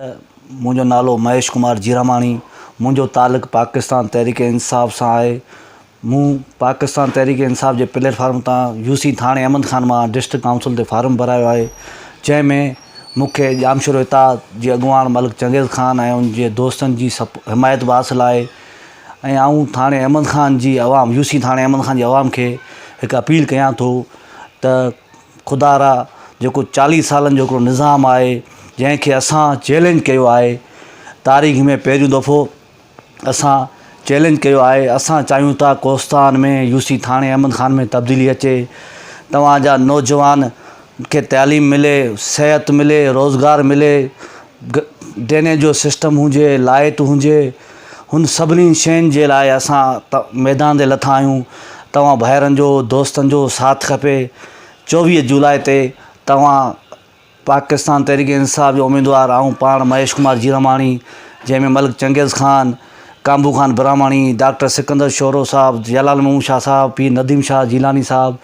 منهنجو نالو مهيش ڪمار جيراماڻي، منهنجو تعلق پاڪستان تحريڪ انصاف سان آهي. مون پاڪستان تحريڪ انصاف جي پليٽ فارم تان يو سي ٿاڻي احمد خان مان ڊسٽرڪٽ ڪائونسل تي فارم ڀرايو آهي، جنهن ۾ مون کي ڄامشورو اتحاد جي اڳواڻ ملڪ چنگيز خان ۽ ان جي دوستن جي حمايت به حاصل آهي ۽ آئون ٿاڻي احمد خان جي عوام يو سي ٿاڻي احمد خان جي عوام کي هڪ اپيل ڪيان ٿو ته خدارا جيڪو چاليهه سالن جو هڪڙو نظام آهي جنهن کي اسان چئلينج ڪيو آهي تاريخ ۾ پهريون دفعو اسان چئلينج ڪيو آهي اسان چاهيون ٿا ڪوستان ۾ يو سي ٿاڻي احمد خان ۾ تبديلي اچي توهان جا نوجوان کي تعليم ملي صحت ملي روزگار ملي ڊرينيج جو سسٽم هجي لائيٽ هجي هن سڀني شين جي لاء اسان ميدان تي لٿا آهيون توهان ڀائرن جو دوستن جو ساٿ کپي 24 جولاء تي توهان پاڪستان تحريڪ انصاف جو اميدوار آئون پاڻ مهيش ڪمار جيراماڻي جنهن ۾ ملڪ چنگيز خان ڪانڀو خان براهماڻي ڊاڪٽر سڪندر شورو صاحب جلال محمود شاهه صاحب پير نديم شاهه جيلاني صاحب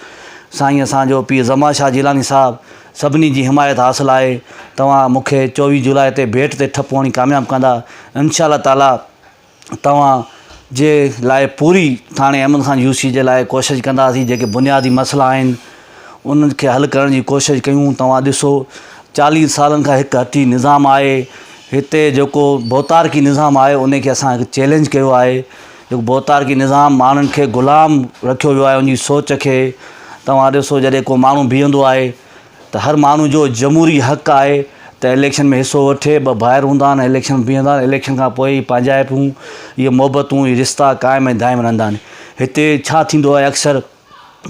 سائين اسان جو پير زمان شاهه جيلاني صاحب سڀني جي حمايت حاصل آهي توهان مون کي 24 جولاء تي ڀيٽ تي ٺپ هڻي ڪامياب ڪندا انشاء الله تعالي توهان جي لاء پوري ٿاڻي احمد خان يو سي جي لاء ڪوشش ڪنداسين جيڪي بنيادي مسئلا آهن انهن کي حل ڪرڻ جي ڪوشش ڪيون توهان ڏسو 40 سالن کان هڪ هٽي نظام آهي هتي جيڪو ڀوتارڪي نظام آهي ان کي اسان هڪ چئلينج ڪيو آهي جيڪو ڀوتارڪي نظام ماڻهن کي غلام رکيو ويو آهي ان جي سوچ کي توهان ڏسو جڏهن ڪو ماڻهو بيهندو آهي ته هر ماڻهو جو جمهوري حق آهي ته اليڪشن ۾ حصو وٺي، ٻه ڀائر هوندا آهن اليڪشن ۾ بيهندا آهن، اليڪشن کان پوء ئي پنهنجائپون، اهي محبتون، اهي رشتا قائم ۽ دائم رهندا آهن. هتي ڇا ٿيندو آهي اڪثر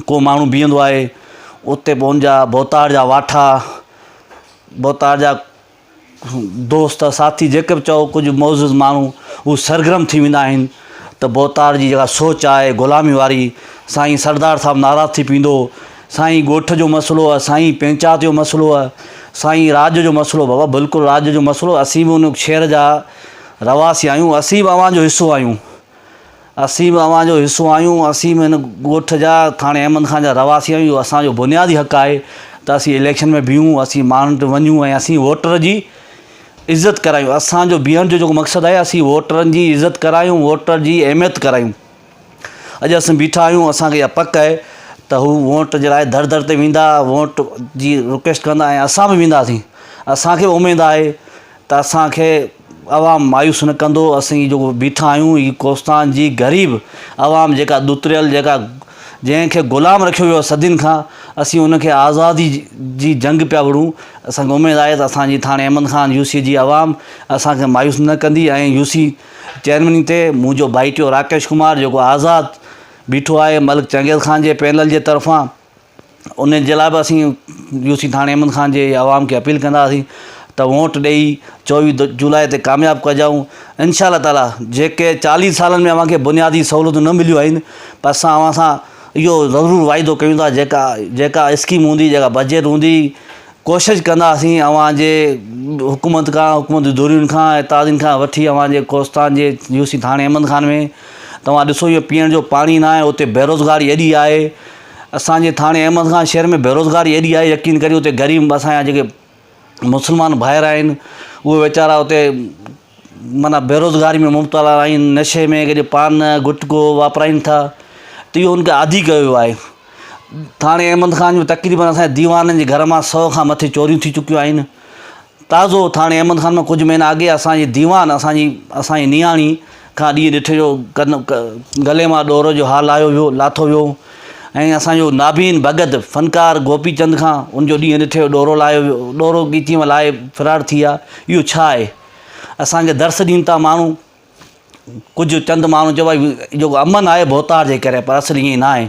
ڪو ماڻهو بيهندو آهي اتي پوء ان جا ڀوتار جا واٺا، ڀوتار جا دوست ساٿي جيڪي به چئو ڪجهه معزز ماڻهو هو سرگرم ٿي ويندا آهن ته ڀوتار جي جيڪا سوچ آهي غلامي واري سائين سردار صاحب ناراض ٿي پيندو سائين ڳوٺ جو مسئلو آهي سائين پنچات جو مسئلو آهي سائين راڄ جو مسئلو بابا بلڪل راڄ جو مسئلو اسين به ان شهر جا رهواسي آهيون اسين به اوهان جو حصو آهيون اسين به اوهان جو حصو آهيون، اسين به هن ڳوٺ جا ٿاڻي احمد خان جا رهواسي آهيون، اهو اسان جو بنيادي حق آهي ته اسين اليڪشن ۾ بيهون، اسين ماڻهن وٽ وڃون ۽ اسين ووٽر جي عزت ڪرايون، اسان جو بيهڻ جو جيڪو مقصد آهي اسين ووٽرن جي عزت ڪرايون، ووٽر جي اهميت ڪرايون. اڄ اسين بيٺا آهيون، اسان کي اها پڪ آهي ته هو ووٽ جي لاء در در تي ويندا، ووٽ جي رڪويسٽ ڪندا ۽ اسان به وينداسين، اسان کي به اميد آهي ته اسان کي عوام مايوس نه ڪندو، اسين هي جيڪو بيٺا آهيون هي ڪوستان جي غريب عوام جيڪا ڏتڙيل جيڪا جنهن کي غلام رکيو ويو آهي صدين کان اسين ان کي آزادي جي جنگ پيا وڙهون اسان کي اميد آهي ته اسان جي ٿاڻي احمد خان يو سي جي عوام اسان کي مايوس نه ڪندي ۽ يو سي چيئرميني تي منهنجو ڀائيٽيو راڪيش ڪمار جيڪو آزاد بيٺو آهي ملڪ چنگيز خان جي پينل جي طرفان ان جي لاء به اسين يو سي ٿاڻي احمد خان جي عوام کي اپيل ڪنداسين ته ووٽ ڏئي 24 جولاء تي ڪامياب ڪجائون انشاء الله تعالي جيڪي 40 سالن ۾ اوهان کي بنيادي سهولتون نه مليون آهن پر اسان اوهان سان اهو ضرور واعدو ڪيون ٿا جيڪا جيڪا اسڪيم هوندي جيڪا بجيٽ هوندي ڪوشش ڪنداسين اوهان جي حڪومت کان حڪومت جي ڌرين کان اتحادين کان وٺي اوهان جي ڪوستان جي يو سي ٿاڻي احمد خان ۾ توهان ڏسو اهو پيئڻ جو پاڻي نه آهي اتي بيروزگاري ايڏي آهي اسان جي ٿاڻي احمد خان شهر ۾ بيروزگاري ايڏي آهي يقين ڪريو اتي غريب اسان جا جيڪي مسلمان ڀائر آهن اهي ويچارا اتي معنيٰ بيروزگاري ۾ مبتلا آهن نشي ۾ ڪڏهن پان گٽڪو واپرائين ٿا ته اهو ان کي عادي ڪيو ويو آهي ٿاڻي احمد خان جو تقريبن اسان جي ديوانن جي گهر مان سو کان مٿي چوريون ٿي چڪيون آهن تازو ٿاڻي احمد خان مان ڪجهه مهينا اڳي اسان جي ديوان اسان جي اسان جي نياڻي کان ڏينهن ڏٺي جو ڪن گلي مان ڏور جو هار لاهيو ويو لاٿو ويو ۽ اسان جو نابين ڀڳت فنڪار گوپي چند کان ان جو ڏينهن ڏٺي جو ڏورو لاهيو ويو ڏورو ڳچي مان لاهي فرار ٿي ويا اهو ڇا آهي اسان کي درس ڏين ٿا ماڻهو ڪجهه چند ماڻهو چيو ڀائي جيڪو امن آهي ڀوتار جي ڪري پر اصل ائين نه آهي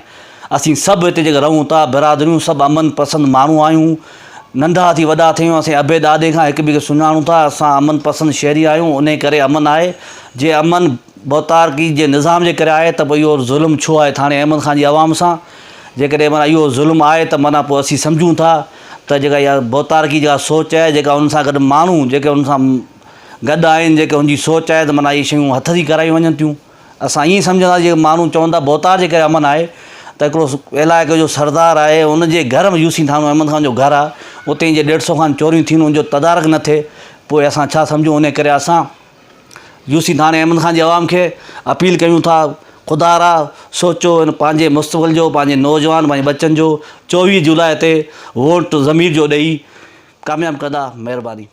اسين سڀ هتي جيڪي رهون ٿا برادريون سڀ امن پسند ماڻهو آهيون ننڍا ٿي وڏا ٿيا آهيون اسين ابي ڏاڏي کان هڪ ٻئي کي سڃاڻون ٿا اسان امن پسند شهري آهيون انهي ڪري امن آهي جي امن ڀوتارڪي جي نظام جي ڪري آهي ته پوء اهو ظلم ڇو آهي ٿاڻي احمد خان جي عوام سان جيڪڏهن معنيٰ اهو ظلم آهي ته معنيٰ پوء اسين سمجهون ٿا ته جيڪا اها ڀوتارڪي جيڪا سوچ آهي جيڪا ان سان گڏ ماڻهو جيڪي ان سان گڏ آهن جيڪي هن جي سوچ آهي ته معنيٰ اهي شيون هٿ ٿي ڪرايون وڃن ٿيون. اسان ائين سمجهنداسين جيڪي ماڻهو چون ٿا ڀوتار جي ڪري امن آهي ته هڪڙو علائقي جو سردار آهي ان جي گهر ۾ يوسي ٿاڻو احمد خان جو گهر آهي اتي جي ڏيڍ سو کان چوريون ٿين ان جو تدارڪ نه ٿئي پوء اسان ڇا سمجهون ان ڪري اسان يو سي ٿاڻي احمد خان جي عوام کي اپيل ڪيون ٿا خدا را سوچو ان پنهنجي مستقبل جو پنهنجي نوجوان پنهنجي ٻچن جو 24 جولاء تي ووٽ ضمير جو ڏئي ڪامياب ڪندا مهرباني.